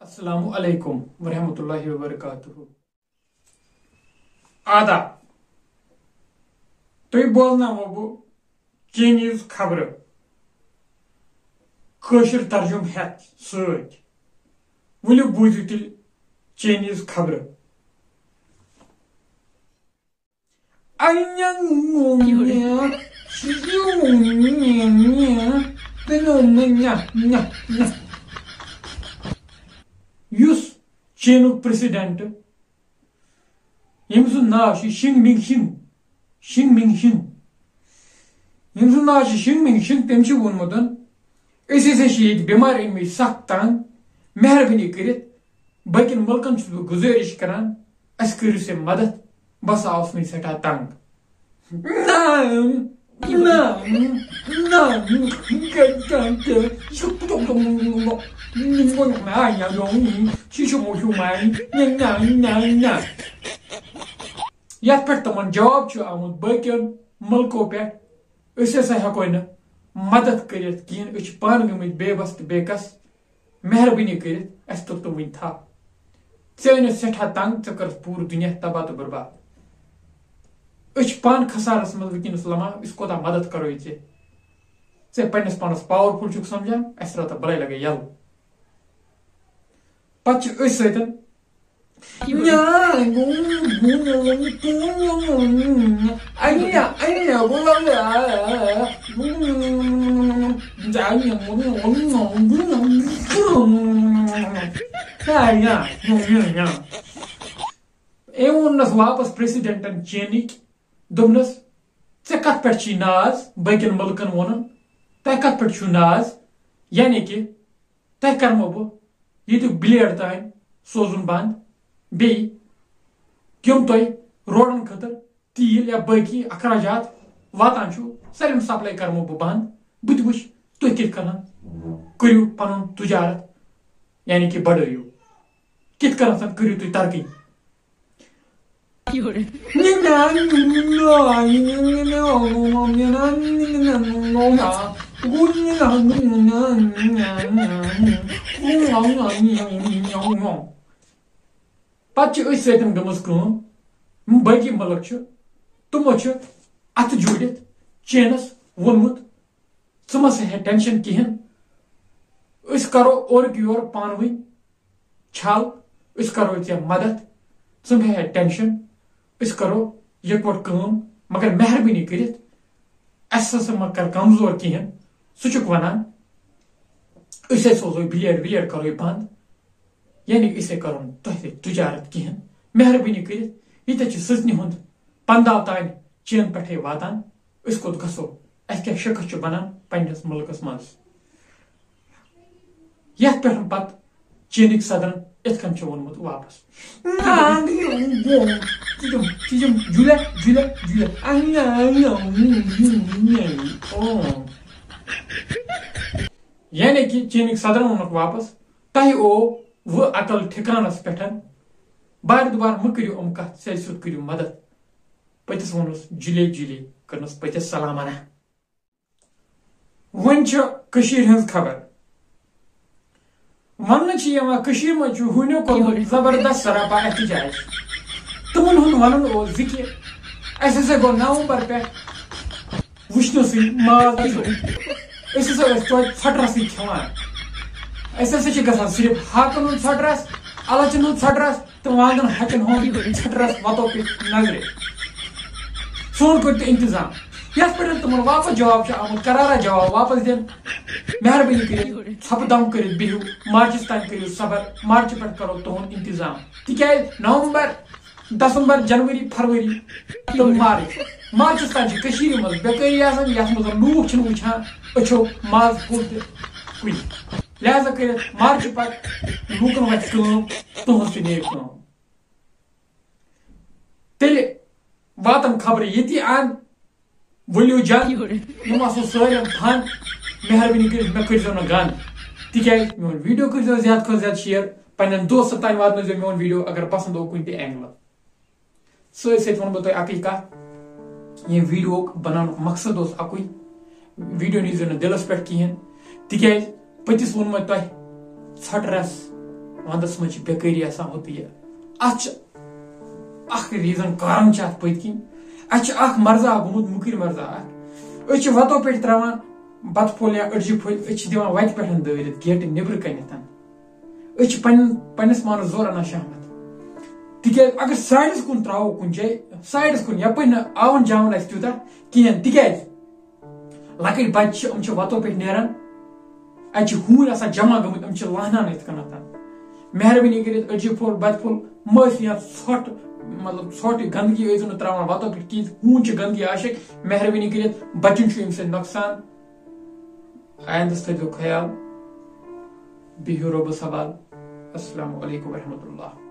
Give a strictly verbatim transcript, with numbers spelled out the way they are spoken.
السلام علیکم ورحمۃ اللہ وبرکاتہ۔ آداب۔ تُہۍ بوزناوو بہٕ چینیز خبرٕ کٲشِر ترجمہٕ ہٮ۪تھ سۭتۍ۔ ؤلِو بوٗزِو تیٚلہِ چینیز خبرٕ۔ یُس چینُک پریزیڈنٹ، ییٚمۍ سُنٛد ناو چھُ شِنگ مِنگ شِنگ، شِنگ مِنگ شِنگ، ییٚمۍ سُنٛد ناو چھُ شِنگ مِنگ شِنگ، تٔمۍ چھُ ووٚنمُت، أسۍ ہسا چھِ ییٚتہِ بٮ۪مارِ أنۍمٕتۍ سخ تنگ، مہربٲنی کٔرِتھ باقین مُلکن چھُس بہٕ گُزٲرِش کران، اَسہِ کٔرِو سا مدد، بہٕ ہسا آوُس وۄنۍ سٮ۪ٹھاہ تنگ۔ یتھ پٮ۪ٹھ تِمن جواب چھُ آمُت باقین مُلکو پٮ۪ٹھ، أسۍ ہسا ہٮ۪کو نہٕ مدد کٔرِتھ کِہیٖنۍ، أسۍ چھِ پانہٕ گٔمٕتۍ بے بس تہٕ بے کس، مہربٲنی کٔرِتھ اَسہِ توٚر تو وٕنہِ تھپھ۔ ژےٚ أنِتھ سٮ۪ٹھاہ تنگ، ژےٚ کٔرٕتھ پوٗرٕ دُنیا تباہ تہٕ برباد۔ أسۍ چھِ پانہٕ خسارس منٛز وٕنکیٚنس لمان، أسۍ کوتاہ مدد کرو یہِ ژےٚ؟ ژےٚ پننِس پانس پاورفل چھُکھ سمجھان، اَسہِ ترٛاو تہٕ بلاے لگے یَلہٕ۔ پتہٕ چھِ أسۍ سۭتۍ أمۍ ووٚننَس واپس پریزیڈنٹن چینٕکۍ، دوٚپنَس، "ژےٚ کَتھ پٮ۪ٹھ چھی ناز؟ باقین مُلکن ووٚنُن، تۄہہِ کَتھ پٮ۪ٹھ چھُو ناز؟ یعنی کہِ تۄہہِ کرمو بہٕ ییٚتیُک بلیڈ تام سوزُن بنٛد، بیٚیہِ یِم تۄہہِ روڈن خٲطرٕ تیٖل یا باقی اخراجات واتان چھُ، سٲلِم سپلاے کرمو بہٕ بنٛد۔ بہٕ تہِ وٕچھ تُہۍ کِتھ کٔنۍ کٔرِو پنُن تجارت، یعنی کہِ بڑٲیِو، کِتھ کٔنۍ کٔرِو تُہۍ ترقی۔" پتہٕ چھِ أسۍ سۭتۍ گٔمٕژ کٲم، یِم باقی مُلک چھِ، تِمو چھِ اَتھٕ جوٗڑِتھ چینَس ووٚنمُت، "ژٕ مہ سا ہےٚ ٹینشن کِہیٖنۍ، أسۍ کرو اورُک یورٕ پانہٕ ؤنۍ چھل، أسۍ کرو ژےٚ مدد، ژٕ مہ ہےٚ ٹینشن، أسۍ کرو یِکوَٹہٕ کٲم، مگر مہربٲنی کٔرِتھ اَسہِ ہسا مہ کر کمزور کِہیٖنۍ، ژٕ چھُکھ وَنان أسۍ ہے سوزو بلیڈ ولیڈ کرو یہِ بنٛد، یعنی أسۍ ہے کرو نہٕ تۄہہِ سۭتۍ تجارت کِہیٖنۍ، مہربٲنی کٔرِتھ ییٚتٮ۪تھ چھِ سٕژنہِ ہُنٛد پنداو تانۍ چین پٮ۪ٹھَے واتان، أسۍ کوٚت گژھو؟ اَسہِ کیٛاہ شِکَس چھُ بنان پنٛنِس مُلکَس منٛز؟" یَتھ پٮ۪ٹھ پَتہٕ چیٖنٕکۍ صدرَن یِتھ کٔنۍ چھُ ووٚنمُت واپَس۔ یعنی کہِ چیٖنٕکۍ صدرَن ووٚنُکھ واپَس، "تۄہہِ اوو وٕ عقل ٹھِکانَس پٮ۪ٹھ، بار دُبار مہٕ کٔرِو یِم کَتھ، سیٚدِ سیوٚد کٔرِو مدد۔" پٔتِس ووٚنُس جُلے جُلے، کٔرنَس پٔتِس سلامانہ۔ وۄنۍ چھِ کٔشیٖرِ ہٕنٛز خبر۔ وننہٕ چھِ یِوان، کٔشیٖرِ منٛز چھُ ہوٗنیو کوٚرمُت زبردست سراپا احتجاج۔ تِمن ہُنٛد ونُن اوس زِ کہِ اَسہِ ہسا گوٚو نومبر پٮ۪ٹھ وٕچھنَسٕے ماز تہِ۔ أسۍ ہسا ٲسۍ توتہِ ژھۄٹہٕ رَسٕے کھٮ۪وان۔ اَسہِ ہسا چھِ گژھان صرف ہاکَن ہُنٛد ژھۄٹہٕ رَس، اَلَچَن ہُنٛد ژھۄٹہٕ رَس تہٕ وانٛگَن ہَچَن ہُنٛد ژھۄٹہٕ رَس وَتو پیٚٹھۍ نظرِ۔ سون کٔرۍ تو انتظام۔ یَتھ پٮ۪ٹھ تِمن واپس جواب چھُ آمُت، کرارا جواب واپس دِنہٕ۔ مہربٲنی کٔرِتھ ژھۄپہٕ دم کٔرِتھ بِہِو، مارچس تام کٔرِو صبر، مارچہِ پٮ۪ٹھ کرو تُہُنٛد انتظام۔ تِکیازِ نومبر، دسمبر، جنوری، فروری تہٕ مارچ، مارچس تام چھِ کٔشیٖرِ منٛز بے کٲری آسان، یَتھ منٛز لوٗکھ چھِنہٕ وٕچھان أچھو ماز پھوٚل تہِ کُنہِ۔ لہذا کٔرِتھ مارچہِ پتہٕ لوٗکن وَتھِ کٲم، تُہٕنٛز تہِ نیرِ کٲم۔ تیٚلہِ واتن خبرٕ ییٚتی اند۔ ؤلِو جان، یِم آسو سٲلِم فن۔ مہربٲنی کٔرِتھ مےٚ کٔرۍزیو نہٕ گن، تِکیازِ میون ویڈیو کٔرۍزیو زیادٕ کھۄتہٕ زیادٕ شیئر، پننٮ۪ن دوستن تام واتنٲیزیو میون ویڈیو اگر پسند آو کُنہِ تہِ اینگلہٕ۔ سۭتۍ سۭتۍ وَنہٕ بہٕ تۄہہِ اَکٕے کَتھ، ییٚمہِ ویٖڈیوُک بَناونُک مقصد اوس اَکُے، ویٖڈیو نیٖزیو نہٕ دِلَس پٮ۪ٹھ کِہیٖنۍ، تِکیٛازِ پٔتِس ووٚن مےٚ تۄہہِ، ژھۄٹہٕ رَس ونٛدس منٛز چھِ بیکٲری آسان ہوٚتُے یہِ۔ اتھ چھِ اکھ ریزن، کارن چھِ اتھ پٔتۍ کِنۍ۔ اسہِ چھُ اکھ مرضا گوٚمُت، مُکٕرۍ مرضا اکھ۔ أسۍ چھِ وتو پٮ۪ٹھ تراوان بتہٕ پھوٚل یا أڈجہِ پھٔلۍ، أسۍ چھِ دِوان وتہِ پٮ۪ٹھ دٲرِتھ، گیٹہٕ نیبرٕ کنٮ۪تھ۔ أسۍ چھِ پنن، پننِس پانس زورٕ انان شہمت۔ تِکیازِ اگر سایڈس کُن تراوو کُنہِ جایہِ، سایڈس کُن یپٲرۍ نہٕ آوُن جاوُن آسہِ تیوٗتاہ کِہیٖنۍ، تِکیازِ لۄکٕٹۍ بچہِ چھِ، یِم چھِ وتو پٮ۪ٹھ نیران، اتہِ چھِ ہوٗنۍ آسان جمع گٔمٕتۍ، یِم چھِ لہنان یِتھ کٔنۍ۔ مہربٲنی کٔرِتھ أڈجہِ پھوٚل، بتہٕ پھوٚل مہ ٲسِو یا ژھۄٹھ، مطلب، ژھۄٹھ، یہِ گندگی ٲسۍزیو نہٕ تراوان وتو پٮ۪ٹھ کِہیٖنۍ۔ ہوٗنۍ چھِ گندگی عاشق، مہربٲنی کٔرِتھ بچن چھُ اَمہِ سۭتۍ نۄقصان۔ آیندس تھٲیزیو خیال۔ بِہِو رۄبس حوال۔ السلام علیکم ورحمۃ اللہ۔